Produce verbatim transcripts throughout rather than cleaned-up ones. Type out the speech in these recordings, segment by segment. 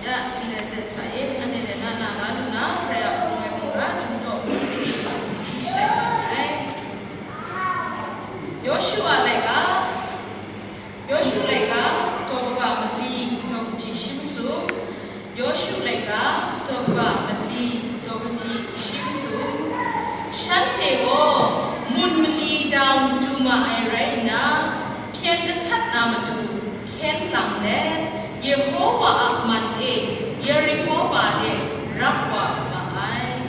Ya, ndai hta e, anhte na na la lu na, Hkrai a hpung ai hkungga, Jung daw hpung hte e, shi shalai nga ai. Yawshu a laika, Yawshu laika, daw kaba mali, daw kaji shi masum. Yawshu laika, daw kaba mali, daw kaji shi masum. Shanhte gaw mun mali dang du ma ai rai nna, hpyen gasat na matu hkyen lang let, Yehowa a man e Yerihko ba de rap wa ma ai.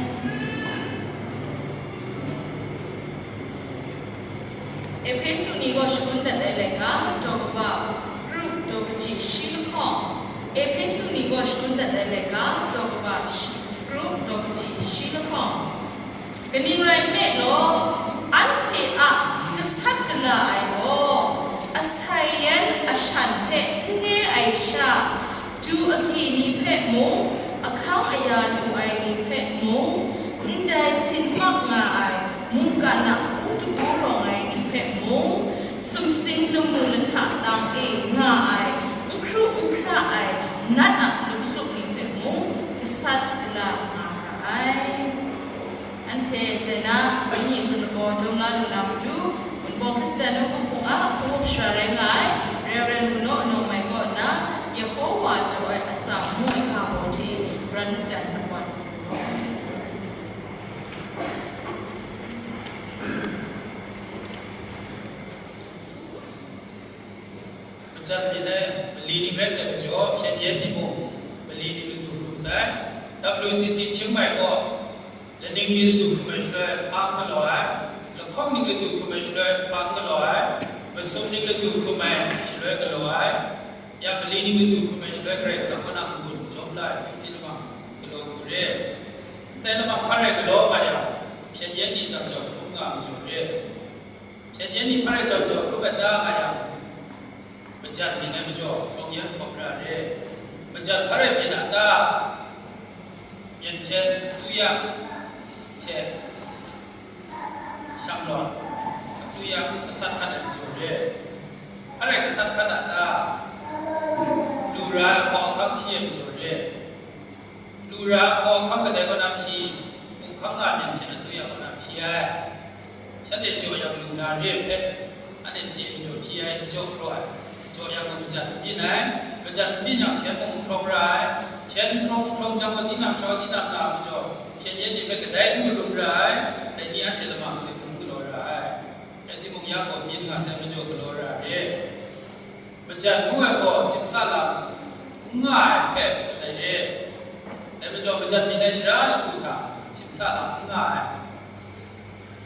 Ehpesu ni gaw shangun dat ai laika, daw kaba kru daw kaji shi lahkawng. Ehpesu ni gaw shangun dat ai laika, daw kaba shi, kru daw kaji shi lahkawng. Kaning rai nme law, anhte a gasat gala ai gaw, asai yan ashan hpe n re ai sha, du agyi ni hpe mung, ahkang aya lu ai ni hpe mung, ndai sin mak nga ai mungkan a hpung dabu rawng ai ni hpe mung, sumsing lamu lahta tang e nga ai, n hkru n hkra ai nat a lup sup ni hpe mung, gasat gala nga ra ai. Anhte dai na, wenyi hkun lagaw jawm la lu na matu, Wunpawng Hkristan nawku hpung a hpung up sara rai nga ai, Reverend Wunawk Anawng Mai kaw nna, Yehowa jaw ai atsam ngu ai ga baw hte, Karan Hkristu a mat wa lu ai. Majan ni le mali ni rai sai majaw, hpyen yen ni mung mali ni latu hkrum sai. W C C Chiang Mai gaw, laning ni latu hkrum ai shaloi hpa n galaw ai, lahkawng ni latu hkrum ai shaloi hpa n galaw ai, masum ni latu hkrum ai shaloi galaw ai, ya mali ni latu hkrum ai shaloi Karai Kasang kaw na n-gun jawm la ai hpyi lamang galaw hku re. Ndai lamang hpa rai galaw nga yang, hpyen yen ni jang jaw hkrum nga majaw re. Hpyen yen ni hpa rai jang jaw hkrum ai ta nga yang, majan byin ai majaw, hkawng yan hkawm ra re. Majan hpa rai byin a ta? Myen hpyen, asuya hte shanglawt, asuya gasat hkat ai majaw re. Hpa rai gasat hkat a ta? Lu ra ai hkawng ahkang hpyi ai majaw re. Lu ra ai hkawng ahkang kadai kaw na hpyi, hkawng hkang nga myit hpyen asuya kaw na hpyi ai. Shanhte jaw yang lu na re ai hpe, anhte chye majaw hpyi ai, n jaw hkraw ai. Jaw yang gaw majan n byin ai, majan n byin yang hpyen mung n hkrawng ra ai, hpyen n hkrawng n hkrawng jang gaw tinang sha tinang nga ai majaw, hpyen yen ni hpe kadai n marum ra ai, dai ni anhte lamang hte hkrum galaw ra ai. Rai timung, ya gaw byin nga sai majaw galaw ra re. Majan ngu ai gaw simsa lam n nga ai hpe tsun ai re. Dai majaw, majan byin ai shara shagu hta simsa lam n nga ai.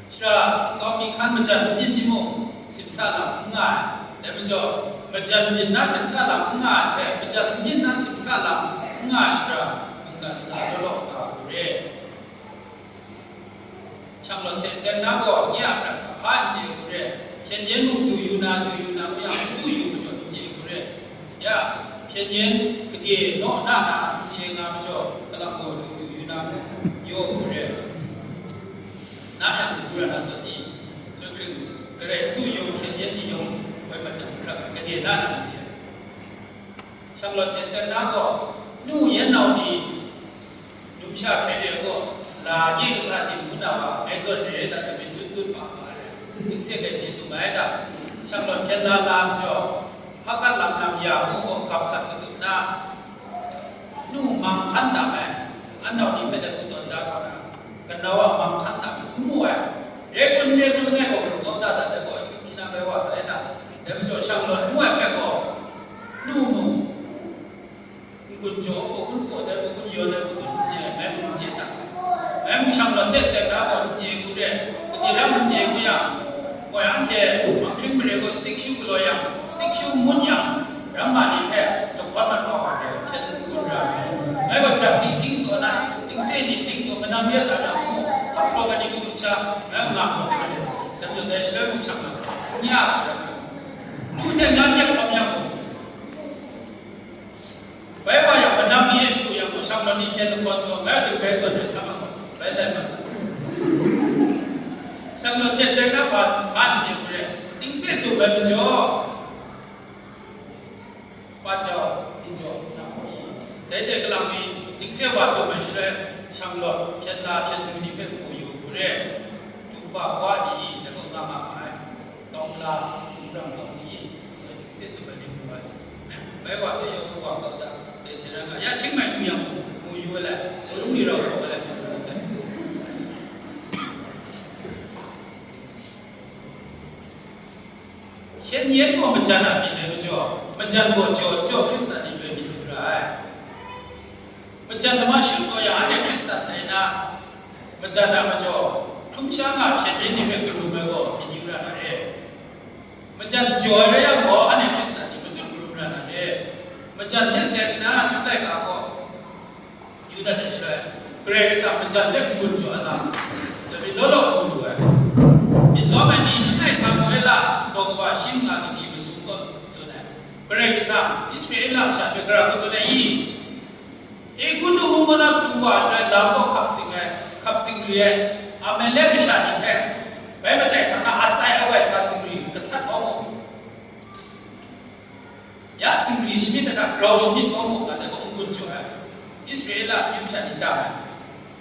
Shara nkau mi hkan majan n byin timung, simsa lam n nga ai. Dai majaw, majan byin na simsa lam n nga ai hte, majan n byin na simsa lam n nga ai shara, mungkan ntsa law law nga u re. Shanglawt hte seng na gaw nye a prat hta hpa n chye hku re, hpyen yen mung du yu na, du yu na, mung yang du yu majaw n chye hku re. Ya, hpyen yen gade naw na na n chye nga majaw, kalang gaw du du yu na mung yaw hku re. Na yang du ra na zawn ni, Karai Kasang garai du yawng hpyen yen ni yawng, woi mat jang, hkrak ai, gade na na n chye ai. Shanglawt hte seng na gaw, nu yan nau ni, numsha hkrai re ai gaw, la nye kaza tim ngu na wa, ngai zawn re ai dat, myit tut tut ma ma ai, tingse dai chye tu mai ai dat, shanglawt hpyen la la majaw, hpa gat lam lam ya ngu gaw, gap sat katup na, nu mang hkan tam ai, an nau ni hpe dai hku tawn da ga na, kanau a mang hkan tam ai, n mu ai, re kun, re kun langai gaw, gaw da dat ai gaw, hpyi na bai wa sai ai dat, dai majaw, shanglawt ngu ai hpe gaw, nu mung, n-gun jaw, n-gun kaw dai, n-gun yawn ai, n-gun n chye ai, ngai mung n chye dat ai. Ngai mung shanglawt hte seng na gaw n chye hku re, gade ram n chye hku yang, gaw yang hte, manghkring mare gaw stick shoe galaw yang, stick shoe ngun yang, ramma ni hpe lahkawn mat wa wa re, hpyen n-gun ra ai. Ngai gaw jang ni ting taw na, tingse ni ting taw, manang ya da na, hkap hpraw ai ni katup sha, ngai mung nga taw hkra re, dai majaw dai shaloi mung shanglawt hte, n ya hku ra ai. Nu hte nyan yak hkawm yang gaw, bai wa yang, manang ni e shadu yang gaw, shanglawt ni hkyen lahkawn taw, ngai a dingbai zawn ai sa ma gaw, bai lai mat ai. Shanglawt hte seng na hpa, hpa n chye hku re, tingse tum ai majaw, pa jau, n jau, na hku i. Dai hte kalang mi dingse wa taw ai shaloi, shanglawt hpyen la hpyen du ni hpe mu yu hku re, Hkristu wa ni i, dai gaw nga nga ma ai, tawng la, hkum rang gaw ni i, dingse taw ai ni mu ai. Bai wa se yawng wa kau da, dai hte rai nga, ya hkying mai du yang mu yu ai, mu yu ni rau hkawm ai hpyen du ni hpe. Hkyen yen gaw majan a pyi dai majaw, majan gaw jaw jaw Hkristan ni loi myit lu ra ai. Majan lama shut taw yang, anhte Hkristan dai na, majan a majaw, hkrum sha nga hpyen yen ni hpe karum ai gaw myit lu ra na re. Majan jaw ai rai yang gaw, anhte Hkristan ni matut karum ra na re. Majan hte seng nna, chyum laika gaw, yu dat ai shaloi, Karai Kasang majan hpe n-gun jaw ai lam, David law law mu lu ai. Myit lawm ai ni, langai Samuela daw kaba shi manga kaji masum gaw tsun ai, Karai Kasang Israela masha hpe gara hku tsun ai i? Egutu mung kaw na pru wa shaloi lam gaw hkap tsing ai, hkap tsing ri ai, Amalek masha ni hpe, bai matai hta na atsai awai sa tsingri gasat kau mu. Ya tsingri shamyit ai hta grau shamyit kau mu, nga dai gaw n-gun jaw ai. Israela amyu masha ni dang ai.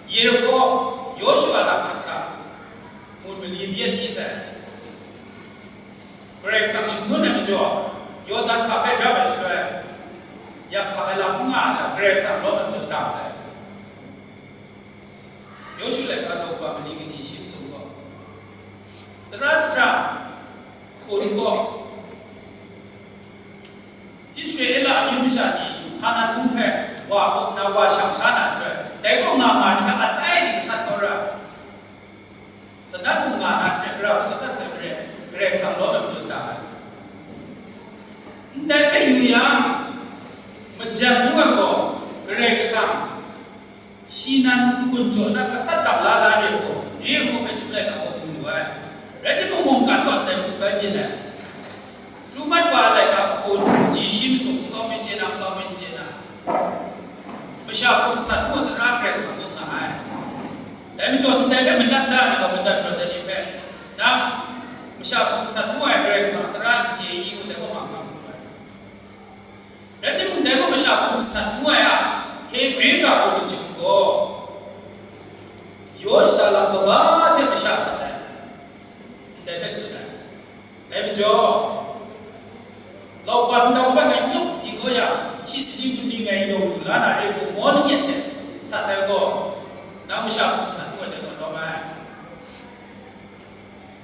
Yerihko, Yawshua la hkat hta, ngut mali myen hti sai. Karai Kasang shangun ai majaw, Yawdan hka hpe rap ai shaloi, yak hkak ai lam n nga ai sha, Karai Kasang lawm ai majaw dang sai. Yawshu laika daw kaba mali kaji shi masum gaw, tara jahprang hkun gaw, Israela amyu masha ni Hkanan mung hpe wa up nna wa shang sha na shaloi, dai gaw nga nga ai ni hpe atsai ni gasat kau ra ai. Sanat mung nga na hte, gara hku gasat sai maren, Karai Kasang lawm ai majaw da ai. Ndai hpe yu yang, majan ngu ai gaw, Karai Kasang shi nan n-gun jaw na gasat dap la la re gaw, re ngu hpe chyum laika gaw mu lu ai. Rai timung, mungkan gaw ndai hku bai byin ai. Hkru mat wa ai laika hku, kaji shi masum n kau mi chye na, n kau mi n chye na, masha hkum sat ngu ai tara Karai Kasang mung nga ai. Dai majaw, ndai hpe malat da ai ni gaw, majan rawt ai ni hpe, nang masha hkum sat ngu ai Karai Kasang a tara n chye i ngu, dai gaw manggang hku ai. Rai timung, dai gaw masha hkum sat ngu ai a Hebre ga gaw lachyum gaw, yaw shada lam kaba hte masha sat ai, ndai hpe tsun ai. Dai majaw, lauban dau bai ngai nyawk di kau yang, shi sani mung ni ngai yawng lu la na re ngu maw ni nyet hte sat ai gaw, nang masha hkum sat ngu ai dai gaw lawm ai.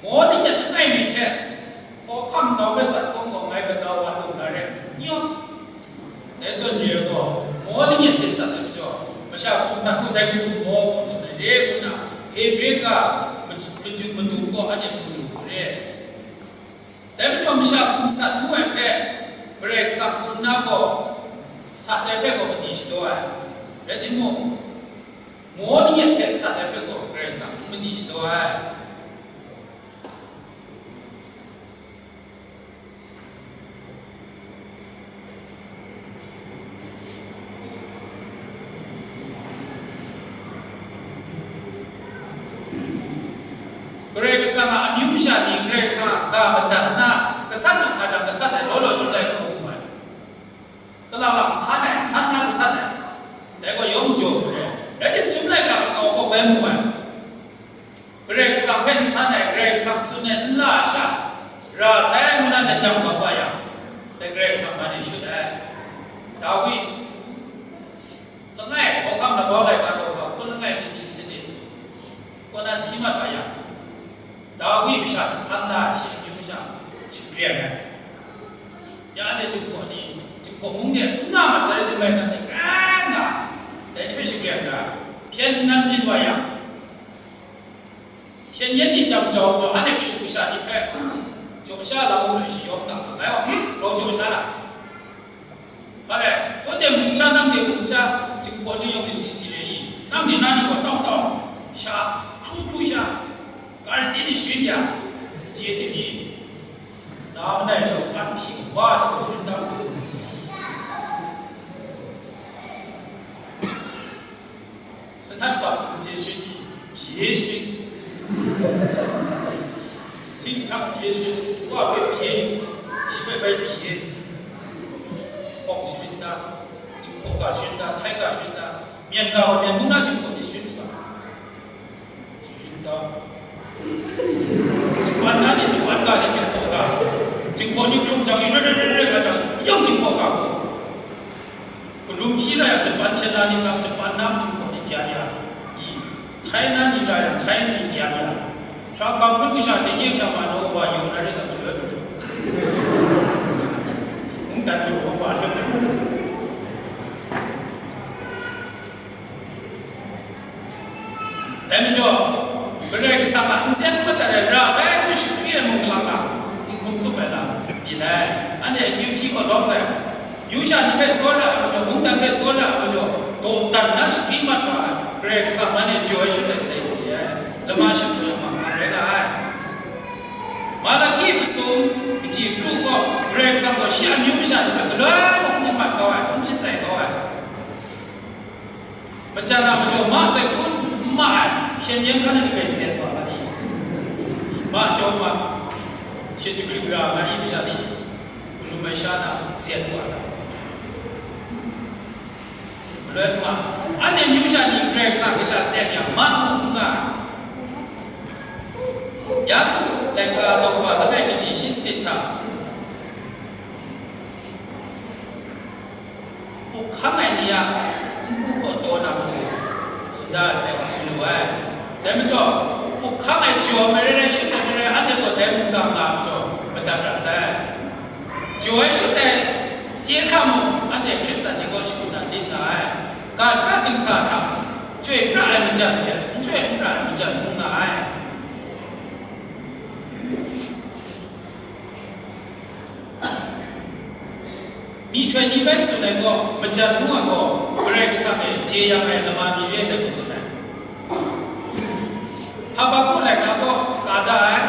Maw ni nyet langai mi hte, hkawhkam dau bai sat kau gaw, ngai gadau wa lung na re, nyawk. Dai zawn re ai gaw, maw ni nyet hte sat ai majaw, masha hkum sat ngu dai hku maw hku tsun ai re ngu na, Hebre ga maju-, maju matu gaw anhte mu lu hku re. Dai majaw, masha hkum sat ngu ai hpe, Karai Kasang hkum na gaw, sat ai hpe gaw madi shadaw ai. Rai timung, maw ni nyet hte sat ai hpe gaw, Karai Kasang n madi shadaw ai. Karai Kasang a amyu masha ni Karai Kasang a ga madat nna, gasat na hkra jang gasat ai law law chyum laika mu ai. Kalang lang san ai, san na gasat ai. Dai gaw yawng jaw hku re. Rai timung, chyum laika makau gaw bai mu ai. Karai Kasang hpe n san ai, Karai Kasang tsun ai n la ai sha, ra sai ngu na lajang kau wa yang, dai Karai Kasang man e shut ai. Dawi, langai hkawhkam labau laika daw ga hkun langai kaji sanit kaw na hti mat wa yang, Dawi masha jahpan la ai, shi amyu masha shapren ai. Ya anhte Jinghpaw ni, Jinghpaw mung de n nga mat sai, dai hte maren, dai ni hpe shapren ga, hpyen nnan byin wa yang, hpyen yen ni jang jau jau, anhte kashu kasha ni hpe jaw sha lam mung e shayawng dang nga, ngai gaw, hmm, grau jaw sha na. Hpa rai, hpawde mung hkya, nang de mung hkya, Jinghpaw ni yawng ni si si re i, nang ni na ni gaw tawng tawng sha, hkru hkru sha, karati ni sharin ya, chye tim ni, na manai jau, kan hpyi wa sha gaw sharin tam. Sanat kap hkum chye sharin, pye sharin, htinghkang pye sharin, wa hpe pye, shi hpe bai pye, hkawng sharin ta, Jinghpaw Ga shin da, Htai ga shin da, Myen ga wa, Myen mung na Jinghpaw ni shin u ga. Shin da. Japan na ni, Japan ga ni, Jinghpaw ga. Jinghpaw ni hkrum jang i, re, re, re, re, ga jang, yawng Jinghpaw ga gaw. Karum hpyi ra yang, Japan hpyen na ni sang, Japan na Jinghpaw ni bya ya i. Htai na ni ra yang, Htai ni bya ya. Hkra bang hpun masha hte nye hkya ma naw wa yu na rai ta, galoi galoi. N dat lu wa wa lu. Dai majaw, Karai Kasang a nsen madat ai ra sai ai hku shakri ai mung galang a, n hkum tsup ai lam byin ai. Anhte akyu hpyi gaw lawm sai. Yu sha ni hpe tsawra ai majaw, mungdan hpe tsawra ai majaw, dawdan na shakri mat wa ai, Karai Kasang man e jaw ai shut ai kadai n chye ai, lama shapru ai mahkra rai nga ai. Malaki masum kaji kru gaw, Karai Kasang gaw shi amyu masha ni hpe galoi mung n shamat kau ai, n shatsai kau ai. Majan a majaw ma sai hkun n ma ai, hpyen yen hkan ni bai tsen wa ai. Ma jaw ma, shi jahkring ra nga ai masha ni, Karum ai sha na, zyen wa na. Maloi ma, anhte myu sha ni Karai Kasang kasha teng yang, ma mu n nga ai. Yaku laika daw wa langai kaji shi sanit hta, hpuk hkang ai ni a npu gaw taw na matu, tsun da ai hpe mu lu ai. Dai majaw, hpuk hkang ai jaw ai rai rai, shut ai rai rai, anhte gaw dai mungga nga ai majaw, madat ra sai. Jaw ai shut ai chye hkra mung, anhte Hkristan ni gaw shagun na lit nga ai. Ga shaka dingsa hta, chyoi pra ai majan hte, n chyoi n pra ai majan ngu nga ai. Myihtoi ni bai tsun ai gaw, majan ngu ai gaw, Karai Kasang e jeyang ai lama mi re ai dai hku tsun ai. Hpabaku laika gaw ka da ai,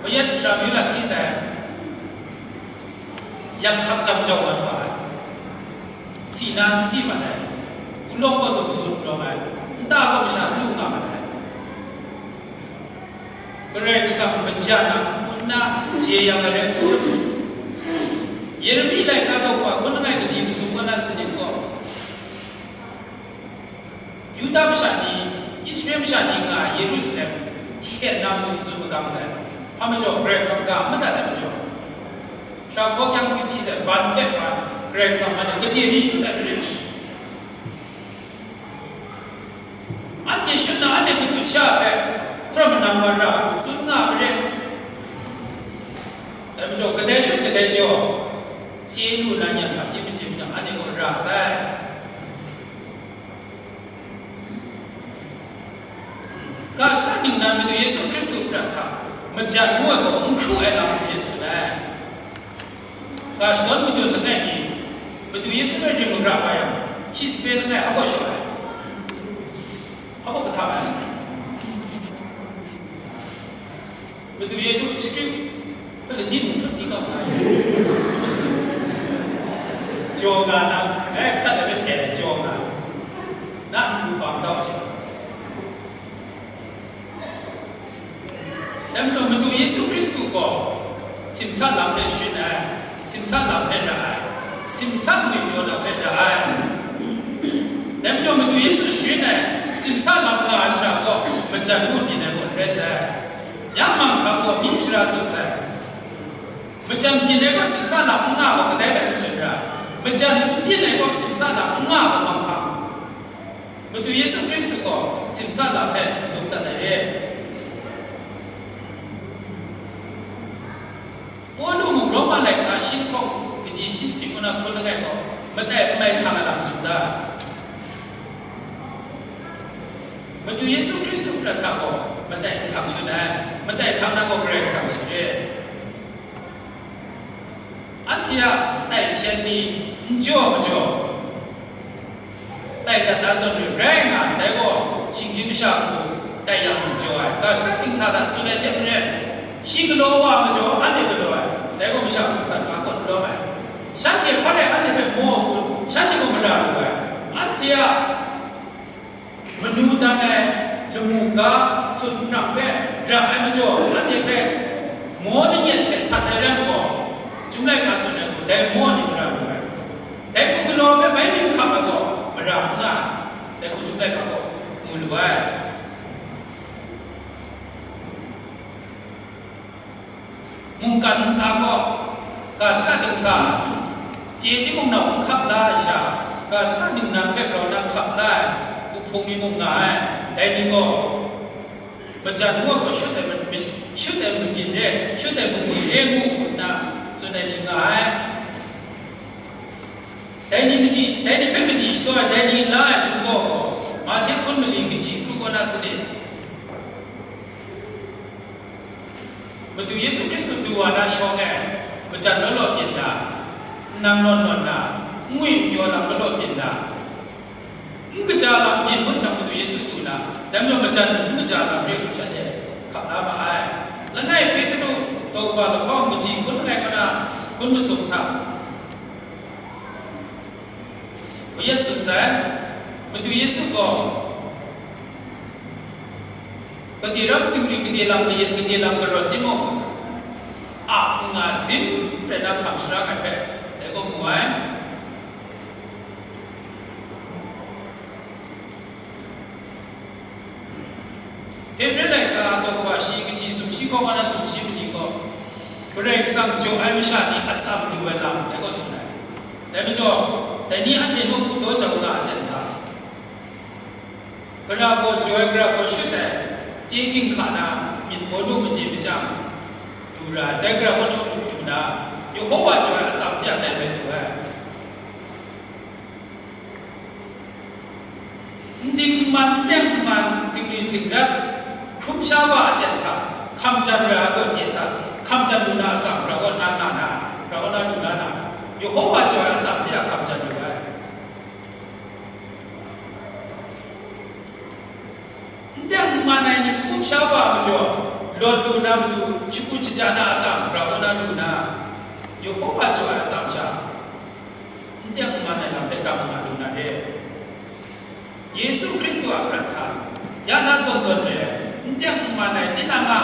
mayat shara myu lat hti sai ai. Yak hkak jam jau mat wa ai. Si na n si mat ai. Kunlawng gaw dum su n lawm ai. Nta gaw masha n lu nga mat ai. Karai Kasang majan a n-gun na jeyang ai rai kun? Yeremi laika daw wa hkun langai kaji masum kaw na sanit gaw, Yuda masha ni, Israel masha ni nga ai Yerusalem hkyen na matu tsun magang sai. Hpa majaw, Karai Kasang ga n madat ai majaw, sha hkaw kyang hkrit hkyi sai, ban hpe hpa, Karai Kasang man e gade ni shut ai maren, anhte shut na anhte katut sha hpe hpra manang wa ra ai hku tsun nga ai maren. Dai majaw, kadai shut kadai jaw, chye lu na nyam hta chye machye majaw, anhte gaw ra sai. Ga shaka ningnan Madu Yesu Hkristu hkrat hta majan ngu ai gaw n hkru ai lam hpe tsun ai. Ga shadawn madun langai mi, Madu Yesu hpe ring magra wa yang, shi sape langai hpa gaw shaw ai? Hpa gaw kahta ai? Madu Yesu shakri hpe ladi mung hkrup di kau nga ai. Jaw nga na, eh, kasa de pen jaw nga. Na nhtu bang tau ai. Dai majaw, Madu Yesu Hkristu gaw simsa lam hpe sharin ai, simsa lam hpe ra ai, simsa ngwi mayaw lam hpe ra ai. Dai majaw, Madu Yesu sharin ai simsa lam nga ai shara gaw, majan ngu byin ai gaw n rai sai. Yang manghkang gaw myi shara tsun sai. Majan byin ai gaw simsa lam n nga gaw kadai bai n tsun ra, majan n byin ai gaw simsa lam n nga gaw manghkang. Madu Yesu Hkristu gaw simsa lam hpe madung dat ai re. Pawlu mung Roma laika shi lahkawng kaji shi sanit ngu na hkun langai gaw, matai n mai htang ai lam tsun da. Madu Yesu Hkristu hkrat hta gaw, matai n htang shun ai, matai htang na gaw Karai Kasang hte re. Anhte a tai hpyen ni n jaw majaw, tai dat na zawn re rai nga ai, dai gaw shinggyim masha hku tai yang jaw ai, ga shaka dingsa hta tsun ai hte maren, shi galaw wa majaw, anhte galaw ai, dai gaw masha hku san ga kaw n lawm ai. Shanhte hpa rai anhte hpe maw kun, shanhte gaw mara lu ai, anhte a manu dan ai lamu ga, sun hprang hpe ra ai majaw, anhte hpe maw lanyet hte sat ai rai gaw, Chyum laika tsun ai hku, dai maw ni mara lu ai. Dai hku galaw hpe bai myit hkam ai gaw, Kan ntsa gaw, ga shaka dingsa, chye timung nau n hkap la ai sha, ga shaka ningnan hpe grau na hkap la ai, uhpung mi mung nga ai, dai ni gaw, majan ngu ai gaw shut ai ma-, shut ai mabyin re, shut ai bungli re ngu nna tsun ai ni nga ai. Dai ni madi, dai ni hpe madi shadaw ai, dai ni la ai chyum daw gaw, Mahte hpun mali kaji kru kaw na sanit. Madu Yesu Hkristu du wa na shawng e, majan law law byin na, nnang nawn nawn na, n ngwi n pyaw lam law law byin na, n kaja lam byin ngut jang Madu Yesu du na, dai majaw majan n kaja lam re hku shanhte hkap la ma ai. Langai Petru, daw kaba lahkawng kaji hkun langai kaw na hkun masum hta, Kayat tsun sai, Madu Yesu gaw, gade ram zingri, gade lam kayat, gade lam karawt timung, a nga zin pren na hkam sharang ai hpe, dai gaw mu ai. Hebre laika daw kaba shi kaji sumshi kaw na sumshi mali gaw, Karai Kasang jaw ai masha ni atsam lu ai lam dai gaw tsun ai. Dai majaw, dai ni anhte nawku daw jau nga ai aten hta, gara gaw jaw ai, gara gaw shut ai, chye ginhka na myit bawnu machye machyang lu ra ai, dai gara gaw nawku lu na, Yehova jaw ai atsam hte a dai bai lu ai. N ding n man, n teng n man, zingri zingrat, hkrum sha wa aten hta, hkam jan ra ai gaw chye sa, hkam jan lu na atsam, gara gaw na nga na, gara gaw na lu la na, Yehova jaw ai atsam hte a hkam jan lu ai. N teng n man ai ni hkrum sha wa majaw, lawt lu na matu, shagu shaja na atsam, gara gaw na lu na, Yehova jaw ai atsam sha, n teng n man ai lam hpe tam nga lu na re. Yesu Hkristu a prat hta, ya na zawn zawn re ai, n teng n man ai tinang a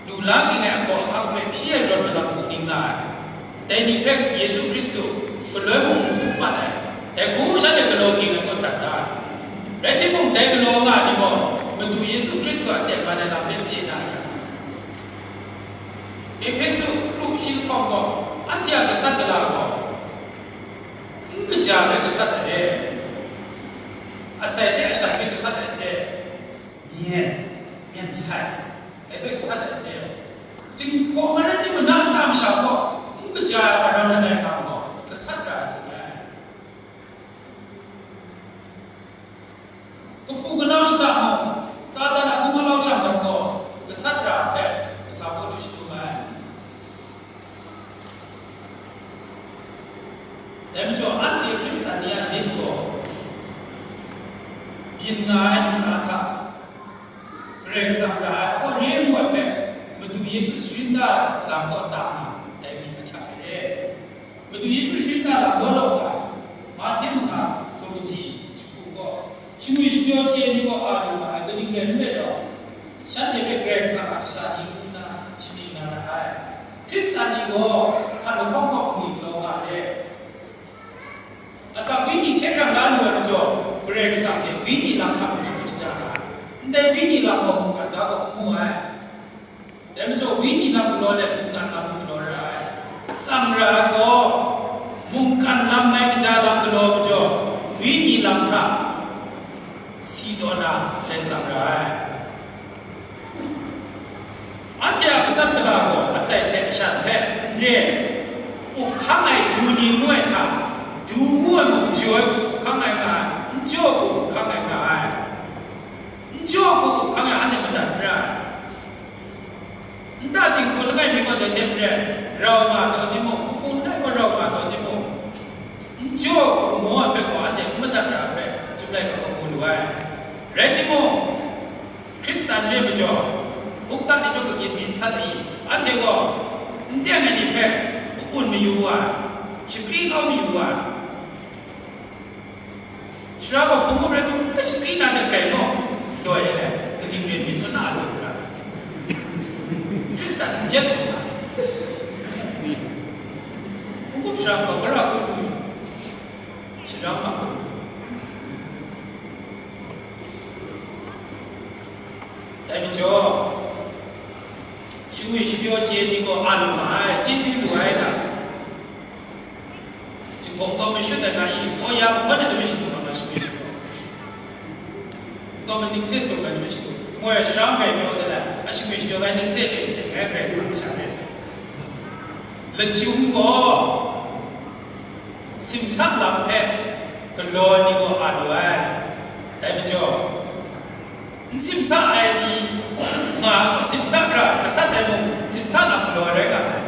lu la ging ai ahkaw ahkang hpe hpyi ai rawt malam hku ning nga ai. Dai ni hpe Yesu Hkristu galoi mung n pat ai, dai hku shanhte galaw ging ai kaw dat da ai. Rai timung, dai galaw nga ai ni gaw, Madu Yesu Hkristu a tengman ai lam hpe chye na ai hkyak. Ehpesu kru shi lahkawng gaw, anhte a gasat gala gaw, n kaja ai gasat ai re, asai hte ashan hpe gasat ai re, myen, myen sai, dai hpe gasat ai re, Jinghpaw Mara ni mada nta masha gaw, n kaja ai aran langai nga gaw, gasat ra ai tsun ai. Kahpu kanau shada mung, Satan a hpung alau shang gaw, gasat ra ai hpe, kasa hpaw lu shadum ai. Dai majaw, anhte Hkristan ni a lit gaw, byin nga ai ntsa hta, Karai Kasang ra ai, hpaw re ngu ai hpe, Madu Yesu sharin da ai lam kaw tam na, dai myit ahkyak ai re. Madu Yesu sharin da lam law law nga ai, Mahte manga, kaw kaji, jahku gaw, shingwi shapyaw chye ai ni gaw a lu nga ai, kaning rai nme law, shanhte hpe Karai Kasang a kasha ni ngu nna shaning na ra ai. Hkristan ni gaw, hkan lahkawng kaw hkungli galaw nga ai. Asak wenyi hkye hkrang la lu ai majaw, Karai Kasang hte wenyi lam hta mung shagu shaja nga ai. Ndai wenyi lam gaw mungkan ga gaw n mu ai. Dai majaw, wenyi lam galaw let mungkan lam mung galaw ra ai. Tsang ra ai gaw, mungkan lam mai kaja lam galaw majaw, wenyi lam hta si taw na, dai tsang ra ai. Anhte a gasat gala gaw asai hte ashan hpe n re, up hkang ai du ni ngu ai hta, du ngu ai mung jaw ai hku up hkang ai nga ai, n jaw hku up hkang ai nga ai. N jaw hku up hkang ai anhte madat n ra ai. Nta dinghku langai mi gaw dai hte maren, rau nga taw timung, kahpu langai gaw rau nga taw timung, n jaw hku maw ai hpe gaw anhte n madat ra ai hpe, Chyum Laika gaw mu lu ai. Rai timung, Hkristan re majaw, bukta ni chyawm kagyit byin sat ai, anhte gaw n teng ai ni hpe, n-gun mayu wa ai, shakri kau mayu wa ai. Sara gaw hpung up rai hku, kashakri na de grai naw, loi ai, kaning rai myit, mana a tup ra, Hkristan n jet lu na, hpung up sara gaw, gara hku lu, sara ma lu. Dai majaw, shing Shingwi shapyaw chye ni gaw a lu ma ai, chyeju lu ai hta. Jahpawng gaw mashut ai ga i, gaw ya, hkawn ai lami shingkang ma shingwi shapyaw. Gaw maning se tum ai lami shingkang. Moi shang bai pyaw zawn ai, a shingwi shapyaw ai ning se le hte ngai Karai Kasang sha rai. Lachyum gaw simsak lam hpe galaw ai ni gaw a lu ai. Dai majaw, n simsak ai ni nga, simsak ra gasat ai mung, simsak lam galaw ai rai nga sai.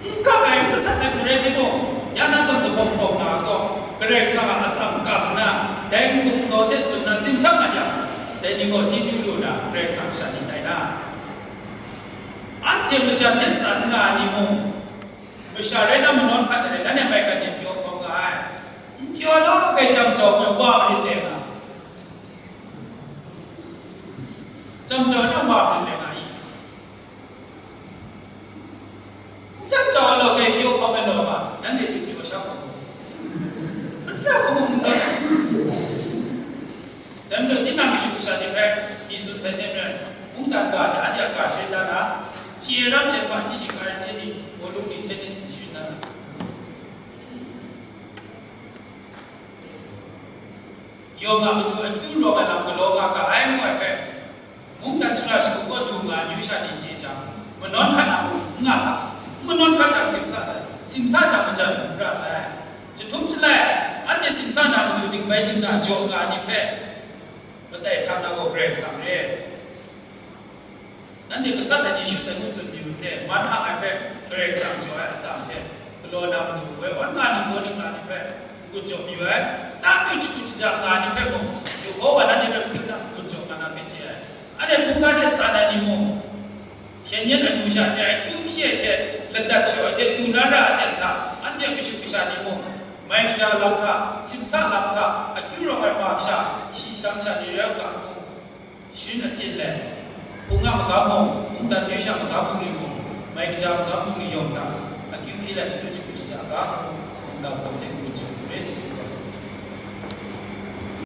N kap ai n gasat ai hku rai timung, ya na tawn zuphpawng hpawng na gaw, Karai Kasang a atsam kap nna, dai n-gun n-gau hte tsun nna simsak nga yang, dai ni gaw chyeju lu nna Karai Kasang sha ni tai na? Anhte majan hte tsan nga ai ni mung, masha rai na manawn hkat ai, nanhte maigan de pyaw hkawm ga ai. N pyaw law, kai jam jau ai wa marit dai nga. Jam jau na wa marit dai nga i. N jam jau law, kai pyaw hkawm ai law nga, nanhte hte pyaw sha hkawm. N ra hkawm n ga. Dai majaw, tinang kashu kasha ni hpe, mi tsun sai hte maren, mungdan ga hte anhte a ga sharin dan na, chye ram hpyen hpaji ni, karate ni, bawlung ni, tennis ni sharin dan na. Yawng a matu akyu rawng ai lam galaw nga ga ai ngu ai hpe, mungdan shara shagu gaw du nga ai myu sha ni chye jang, manawn hkat na mung n nga sa, n manawn hkat jang simsa sai, simsa jang majan ra sai. Jahtum jalai, anhte simsa na matu dingbai dingna jaw nga ai ni hpe, matai htam na gaw Karai Kasang re. Nanhte gasat ai ni shut ai ngu tsun mayu n re, man ang ai hpe Karai Kasang jaw ai atsam hte, galaw na matu, woi awn nga ai ningbaw ningla ni hpe n-gun jaw mayu ai, tatu shagu shaja nga ai ni hpe mung, Yehova nanhte hpe matut na n-gun jaw nga na hpe chye ai. Anhte hpungga hte tsan ai ni mung, hpyen yen anu sha, dai akyu hpyi ai hte, ladat shaw ai hte, du na ra ai aten hta, anhte a kashu kasha ni mung, mai kaja lam hta, simsa lam hta, akyu rawng ai ma sha, shi shadang sha ni rai u ga mu. Sharin achyin let, hpung a magam mung, mungdan myu sha magam bungli mung, mai kaja magam bungli yawng hta, akyu hpyi let, matut shagu shaja ga mu, ningdang hpawng hte n-gun jaw mayu re, chyeju kau sa.